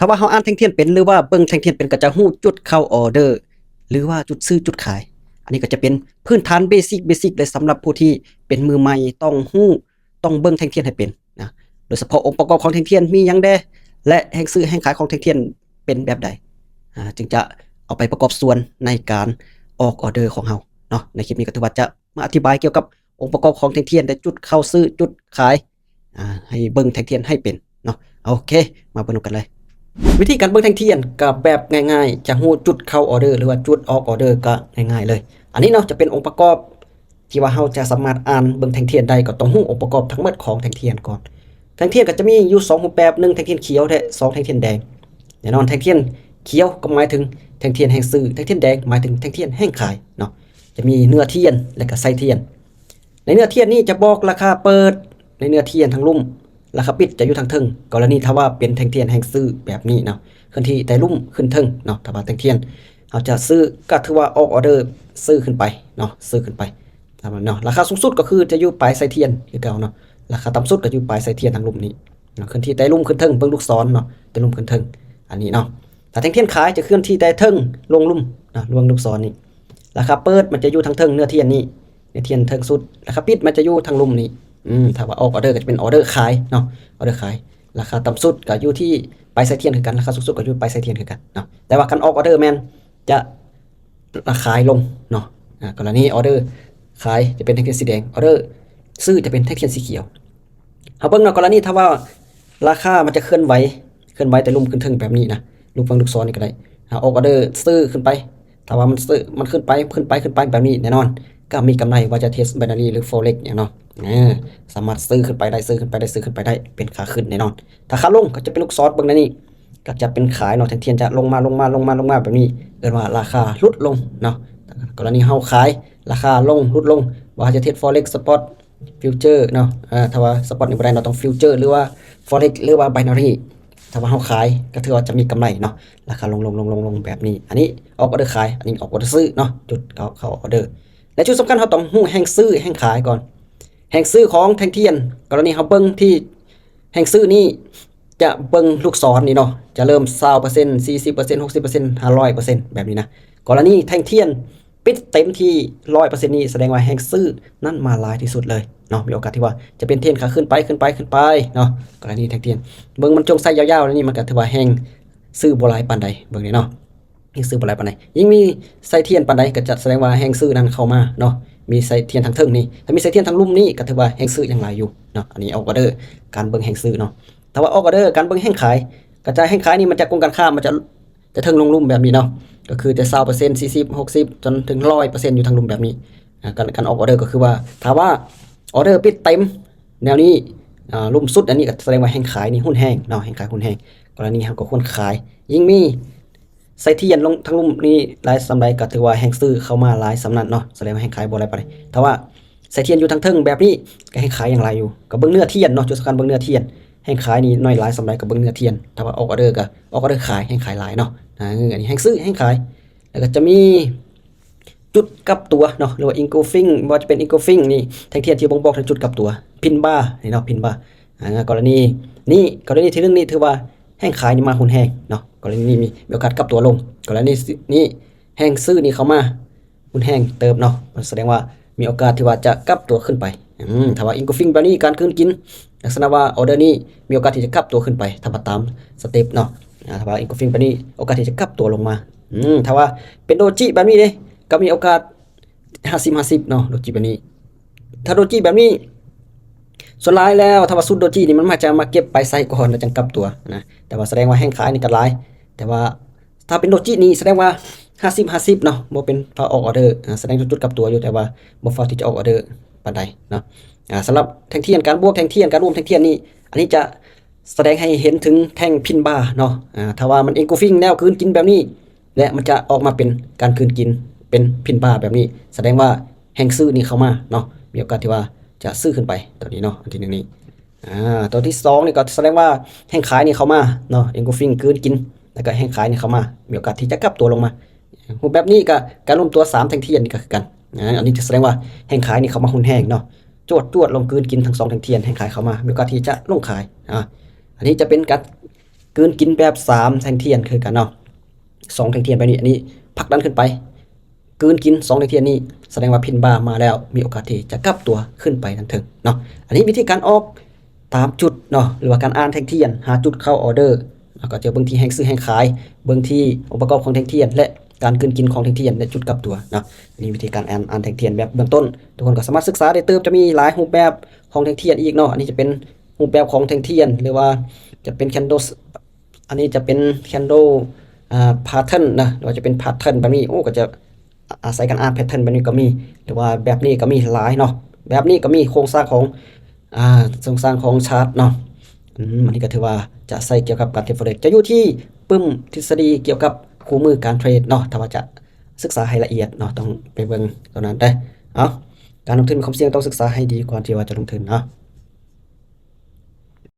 ຖ້າວ່າເຮົາອ່ານແທ່ງທຽນເປັນ ຫຼືວ່າເບິ່ງແທ່ງທຽນເປັນ ກໍຈະຮູ້ຈຸດເຂົ້າອໍເດີ ຫຼືວ່າຈຸດຊື້ຈຸດຂາຍ. ອັນນີ້ກໍຈະເປັນພື້ນຖານເບສິກເບສິກເລີຍ ສຳລັບຜູ້ທີ່ເປັນມືໃໝ່ ຕ້ອງຮູ້ ຕ້ອງເບິ່ງແທ່ງທຽນໃຫ້ເປັນນະ ໂດຍສະເພາະອົງປະກອບຂອງແທ່ງທຽນມີຫຍັງແດ່ ແລະ ແຮງຊື້ແຮງຂາຍຂອງແທ່ງທຽນເປັນແບບໃດ ອາ ຈຶ່ງຈະເອົາໄປປະກອບສ່ວນໃນການອອກອໍເດີຂອງເຮົາເນາະ. ໃນຄລິບນີ້ກໍຖືວ່າຈະມາອະທິບາຍກ່ຽວກັບອົງປະກອບຂອງແທ່ງທຽນ ແລະ ຈຸດເຂົ້າຊື້ຈຸດຂາຍ ອາ ໃຫ້ເບິ່ງແທ່ງທຽນໃຫ້ເປັນເນາະ. ໂອເຄ ມາເບິ່ງນຳກັນເລີຍ. ວິທີການເບິ່ງແທ່ງທຽນກໍແບບງ່າຍໆ ຈະຮູ້ຈຸດເຂົ້າອໍເດີ ຫຼືວ່າຈຸດອອກອໍເດີກໍງ່າຍໆເລີຍ. ອັນນີ້ເນາະ ຈະເປັນອົງປະກອບ ທີ່ວ່າເຮົາຈະສາມາດອ່ານເບິ່ງແທ່ງທຽນໄດ້ ກໍຕ້ອງຮູ້ອົງປະກອບທັງໝົດຂອງແທ່ງທຽນກ່ອນ. ແທ່ງທຽນກໍຈະມີຢູ່ສອງຮູບແບບ, ໜຶ່ງ ແທ່ງທຽນຂຽວ ແລະ ສອງ ແທ່ງທຽນແດງ. ແນ່ນອນ ແທ່ງທຽນຂຽວກໍໝາຍເຖິງແທ່ງທຽນແຮງຊື້, ແທ່ງທຽນແດງໝາຍເຖິງແທ່ງທຽນແຮງຂາຍເນາະ. ຈະມີເນື້ອທຽນ ແລະ ກໍໄສ້ທຽນ. ໃນເນື້ອທຽນນີ້ຈະບອກລາຄາເປີດໃນເນື້ອທຽນທາງລຸ່ມ, ລາຄາປິດຈະຢູ່ທາງເທິງ. ກໍລະນີຖ້າວ່າເປັນແທ່ງທຽນແຮງຊື້ແບບນີ້ເນາະ, ເຄື່ອນທີ່ແຕ່ລຸ່ມຂຶ້ນເທິງເນາະ. ຖ້າວ່າແທ່ງທຽນເຮົາຈະຊື້ ກໍຖືວ່າອອກອໍເດີຊື້ຂຶ້ນໄປເນາະ, ຊື້ຂຶ້ນໄປຕາມນັ້ນເນາະ. ລາຄາສູງສຸດກໍຄືຈະຢູ່ປາຍໄສ້ທຽນຄືເກົ່າເນາະ, ລາຄາຕ່ຳສຸດກໍຢູ່ປາຍໄສ້ທຽນທາງລຸ່ມນີ້ເນາະ, ເຄື່ອນທີ່ແຕ່ລຸ່ມຂຶ້ນເທິງ, ເບິ່ງລູກສອນເນາະ, ແຕ່ລຸ່ມຂຶ້ນເທິງ ອັນນີ້ເນາະ. ຖ້າແທ່ງທຽນຂາຍຈະເຄື່ອນທີ່ແຕ່ເທິງລົງລຸ່ມເນາະ, ເບິ່ງລູກສອນນີ້, ລາຄາເປີດມັນຈະຢູ່ທາງເທິງເນື້ອທຽນນີ້, ເນື້ອທຽນເທິງສຸດ, ລາຄາປິດມັນຈະຢູ່ທາງລຸ່ມນີ້. ອືມ ຖ້າວ່າອອກອໍເດີກໍຈະເປັນອໍເດີຂາຍເນາະ, ອໍເດີຂາຍ. ລາຄາຕ່ຳສຸດກໍຢູ່ທີ່ປາຍໄສ້ທຽນຄືກັນ, ລາຄາສູງສຸດກໍຢູ່ປາຍໄສ້ທຽນຄືກັນເນາະ. ແຕ່ວ່າຄັນອອກອໍເດີແມ່ນຈະ ລາຄາຂາຍລົງເນາະ. ອາ ກໍລະນີອໍເດີຂາຍຈະເປັນແທ່ງທຽນສີແດງ, ອໍເດີຊື້ຈະເປັນແທ່ງທຽນສີຂຽວ. ເຮົາເບິ່ງເນາະ, ກໍລະນີຖ້າວ່າລາຄາມັນຈະເຄື່ອນໄຫວ, ເຄື່ອນໄຫວແຕ່ລຸ່ມຂຶ້ນເທິງແບບນີ້ນະ, ລູກຟັງລູກສອນນີ້ກໍໄດ້. ອາ ອອກອໍເດີຊື້ຂຶ້ນໄປ, ຖ້າວ່າມັນຊື້ ມັນຂຶ້ນໄປ ຂຶ້ນໄປ ຂຶ້ນໄປແບບນີ້, ແນ່ນອນກໍມີກຳໄລວ່າຈະເທຣດໄບນາຣີ ຫຼື Forex ຫຍັງເນາະ. ເອີ ສາມາດຊື້ຂຶ້ນໄປໄດ້, ຊື້ຂຶ້ນໄປໄດ້, ຊື້ຂຶ້ນໄປໄດ້, ເປັນຂາຂຶ້ນແນ່ນອນ. ຖ້າຂາລົງກໍຈະເປັນລູກສອນເບິ່ງໃນນີ້, ກໍຈະເປັນຂາຍເນາະ, ແທ່ງທຽນຈະລົງມາ ລົງມາ ລົງມາ ລົງມາແບບນີ້, ເອີ້ນວ່າລາຄາຫຼຸດລົງເນາະ. ກໍລະນີເຮົາຂາຍ ລາຄາລົງ ຫຼຸດລົງ, ບໍ່ວ່າຈະເທຣດ Forex Spot Future ເນາະ, ເອີ ຖ້າວ່າ Spot ນີ້ບໍ່ໄດ້ເນາະ, ຕ້ອງ Future ຫຼືວ່າ Forex ຫຼືວ່າ Binary. ຖ້າວ່າເຮົາຂາຍກໍຖືວ່າຈະມີກຳໄລເນາະ, ລາຄາລົງ ລົງ ລົງ ລົງ ລົງແບບນີ້. ອັນນີ້ອອກອໍເດີຂາຍ, ອັນນີ້ອອກອໍເດີຊື້ເນາະ, ຈຸດເຂົ້າ ເຂົ້າອໍເດີ. ແລະ ຈຸດສຳຄັນເຮົາຕ້ອງຮູ້ແຮງຊື້ແຮງຂາຍກ່ອນ. ແຮງຊື້ຂອງແທ່ງທຽນ, ກໍລະນີເຮົາເບິ່ງທີ່ແຮງຊື້ນີ້ ຈະເບິ່ງລູກສອນນີ້ເນາະ, ຈະເລີ່ມຊາວເປີເຊັນ, ສີ່ສິບເປີເຊັນ, ຫົກສິບເປີເຊັນ, ຫ້າຮ້ອຍເປີເຊັນ ແບບນີ້ນະ. ກໍລະນີແທ່ງທຽນປິດເຕັມທີ່ຮ້ອຍເປີເຊັນນີ້ ສະແດງວ່າແຮງຊື້ນັ້ນມາຫຼາຍທີ່ສຸດເລີຍເນາະ, ມີໂອກາດທີ່ວ່າຈະເປັນເທຣນຂາຂຶ້ນໄປ ຂຶ້ນໄປ ຂຶ້ນໄປເນາະ. ກໍລະນີແທ່ງທຽນ ເບິ່ງມັນຈົ່ງໄສ້ຍາວໆ ແນວນີ້ ມັນກໍຖືວ່າແຮງຊື້ບໍ່ຫຼາຍປານໃດ, ເບິ່ງນີ້ເນາະ. ຍັງຊື້ບໍ່ຫຼາຍປານໃດ. ຍິ່ງມີໄສ້ທຽນປານໃດກໍຈະສະແດງວ່າແຮງຊື້ນັ້ນເຂົ້າມາເນາະ, ມີໄສ້ທຽນທາງເທິງນີ້. ຖ້າມີໄສ້ທຽນທາງລຸ່ມນີ້ກໍຖືວ່າແຮງຊື້ຍັງຫຼາຍຢູ່ເນາະ. ອັນນີ້ອອກອໍເດີ ການເບິ່ງແຮງຊື້ເນາະ. ຖ້າວ່າອອກອໍເດີ ການເບິ່ງແຮງຂາຍ, ກະຈາຍແຮງຂາຍນີ້ມັນຈະກົງກັນຂ້າມ, ມັນຈະ ຈະເທິງລົງລຸ່ມແບບນີ້ເນາະ, ກໍຄືຈະຊາວເປີເຊັນ, ສີ່ສິບ, ຫົກສິບ ຈົນເຖິງຮ້ອຍເປີເຊັນຢູ່ທາງລຸ່ມແບບນີ້. ອາ ການ ການອອກອໍເດີກໍຄືວ່າ ຖ້າວ່າອໍເດີປິດເຕັມແນວນີ້, ອາ ລຸ່ມສຸດອັນນີ້ ກໍສະແດງວ່າແຮງຂາຍນີ້ຮຸນແຮງເນາະ, ແຮງຂາຍຮຸນແຮງ. ກໍລະນີເຮົາກໍຄວນຂາຍ, ຍິ່ງມີ ໄສ້ທຽນລົງທາງລຸ່ມນີ້ຫຼາຍສ່ຳໃດ ກໍຖືວ່າແຮງຊື້ເຂົ້າມາຫຼາຍສ່ຳນັ້ນເນາະ, ສະແດງວ່າແຮງຂາຍບໍ່ຫຼາຍປານໃດ. ຖ້າວ່າໄສ້ທຽນຢູ່ທາງເທິງແບບນີ້ ກໍແຮງຂາຍຍັງຫຼາຍຢູ່. ກໍເບິ່ງເນື້ອທຽນເນາະ, ຈຸດສຳຄັນເບິ່ງເນື້ອທຽນ, ແຮງຂາຍນີ້ໜ້ອຍຫຼາຍສ່ຳໃດ ກໍເບິ່ງເນື້ອທຽນ. ຖ້າວ່າອອກອໍເດີ ກໍອອກອໍເດີຂາຍ, ແຮງຂາຍຫຼາຍເນາະ. ອາ ອັນນີ້ແຮງຊື້ແຮງຂາຍ. ແລ້ວກໍຈະມີຈຸດກັບຕົວເນາະ ຫຼືວ່າ engulfing, ບໍ່ວ່າຈະເປັນ engulfing ນີ້ ແທ່ງທຽນທີ່ບົ່ງບອກເຖິງຈຸດກັບຕົວ, pin bar ນີ້ເນາະ, pin bar. ອາ ກໍລະນີນີ້, ກໍລະນີທີໜຶ່ງນີ້ ຖືວ່າແຮງຂາຍນີ້ມາຮຸນແຮງເນາະ, ກໍລະນີນີ້ມີ ມີໂອກາດກັບຕົວລົງ. ກໍລະນີນີ້ ແຮງຊື້ນີ້ເຂົ້າມາຮຸນແຮງເຕີບເນາະ, ສະແດງວ່າມີໂອກາດທີ່ວ່າຈະກັບຕົວຂຶ້ນໄປ. ອືມ ຖ້າວ່າ engulfing ແບບນີ້ ການກືນກິນ ລັກສະນະວ່າ order ນີ້ມີໂອກາດທີ່ຈະກັບຕົວຂຶ້ນໄປ ຖ້າວ່າຕາມ step ເນາະ. ອາ ຖ້າວ່າ engulfing ແບບນີ້ ໂອກາດທີ່ຈະກັບຕົວລົງມາ. ອືມ ຖ້າວ່າເປັນ doji ແບບນີ້ເດ້ ກໍມີໂອກາດ ຫ້າສິບ ຫ້າສິບເນາະ, doji ແບບນີ້. ຖ້າ doji ແບບນີ້ ສ່ວນຫຼາຍແລ້ວ ຖ້າວ່າຊຸດ doji ນີ້ ມັນມັກຈະມາເກັບໄປໃສ່ກ່ອນ ແລ້ວຈັ່ງກັບຕົວນະ, ແຕ່ວ່າສະແດງວ່າແຮງຂາຍນີ້ກໍຫຼາຍ. ແຕ່ວ່າຖ້າເປັນ doji ນີ້ ສະແດງວ່າ ຫ້າສິບ ຫ້າສິບເນາະ, ບໍ່ເປັນ ຖ້າອອກ order ອາ ສະແດງເຖິງຈຸດກັບຕົວຢູ່ ແຕ່ວ່າບໍ່ຟ້າວທີ່ຈະອອກ order ປານໃດເນາະ. ອາ ສຳລັບແທ່ງທຽນ ການບວກແທ່ງທຽນ ການລວມແທ່ງທຽນນີ້ ອັນນີ້ຈະ ສະແດງໃຫ້ເຫັນເຖິງແທ່ງ pin bar ເນາະ. ອາ ຖ້າວ່າມັນ engulfing ແນວກືນກິນແບບນີ້ ແລະ ມັນຈະອອກມາເປັນການກືນກິນ ເປັນ pin bar ແບບນີ້ ສະແດງວ່າແຮງຊື້ນີ້ເຂົ້າມາເນາະ, ມີໂອກາດທີ່ວ່າຈະຊື້ຂຶ້ນໄປ ຕົວນີ້ເນາະ, ອັນທີໜຶ່ງນີ້. ອາ ຕົວທີສອງນີ້ກໍສະແດງວ່າແຮງຂາຍນີ້ເຂົ້າມາເນາະ, engulfing ກືນກິນ ແລ້ວກໍແຮງຂາຍນີ້ເຂົ້າມາ ມີໂອກາດທີ່ຈະກັບຕົວລົງມາ. ຮູບແບບນີ້ກໍການລວມຕົວສາມແທ່ງທຽນນີ້ກໍຄືກັນ. ອາ ອັນນີ້ຈະສະແດງວ່າແຮງຂາຍນີ້ເຂົ້າມາຮຸນແຮງເນາະ, ຈວດໆ ລົງກືນກິນທັງສອງແທ່ງທຽນ, ແຮງຂາຍເຂົ້າມາ ມີໂອກາດທີ່ຈະລົງຂາຍ. ອາ ອັນນີ້ຈະເປັນການ ກືນກິນແບບສາມແທ່ງທຽນຄືກັນເນາະ ສອງແທ່ງທຽນແບບນີ້ ອັນນີ້ຜັກດັນຂຶ້ນໄປ ກືນກິນສອງແທ່ງທຽນນີ້ ສະແດງວ່າ pin bar ມາແລ້ວ ມີໂອກາດທີ່ຈະກັບຕົວຂຶ້ນໄປທາງເທິງເນາະ. ອັນນີ້ວິທີການອອກຕາມຈຸດເນາະ ຫຼືວ່າການອ່ານແທ່ງທຽນ ຫາຈຸດເຂົ້າອໍເດີ ແລ້ວກໍຈະເບິ່ງທີ່ແຮງຊື້ແຮງຂາຍ ເບິ່ງທີ່ອົງປະກອບຂອງແທ່ງທຽນ ແລະ ການກືນກິນຂອງແທ່ງທຽນ ແລະ ຈຸດກັບຕົວເນາະ. ອັນນີ້ວິທີການອ່ານ ອ່ານແທ່ງທຽນແບບເບື້ອງຕົ້ນ ທຸກຄົນກໍສາມາດສຶກສາໄດ້ຕື່ມ. ຈະມີຫຼາຍຮູບແບບຂອງແທ່ງທຽນອີກເນາະ ອັນນີ້ຈະເປັນຮູບແບບຂອງແທ່ງທຽນ ຫຼືວ່າຈະເປັນ candles ອັນນີ້ຈະເປັນ candle ອ່າ pattern ນະ ຫຼືວ່າຈະເປັນ pattern ແບບນີ້ ໂອ້ ກໍຈະອາໄສການອ່ານ pattern ແບບນີ້ກໍມີ ຫຼືວ່າແບບນີ້ກໍມີຫຼາຍເນາະ. ແບບນີ້ກໍມີໂຄງສ້າງຂອງ ອ່າ ໂຄງສ້າງຂອງຊາດເນາະ. ອືມ ອັນນີ້ກໍຖືວ່າຈະໃຊ້ກ່ຽວກັບການເທຣດ Forex ຈະຢູ່ທີ່ປຶ້ມທິດສະດີກ່ຽວກັບຄູ່ມືການເທຣດເນາະ ຖ້າວ່າຈະສຶກສາໃຫ້ລະອຽດເນາະ ຕ້ອງໄປເບິ່ງຕົວນັ້ນເດີ້. ເອົາ ການລົງທຶນມີຄວາມສ່ຽງ ຕ້ອງສຶກສາໃຫ້ດີກ່ອນທີ່ວ່າຈະລົງທຶນເນາະ.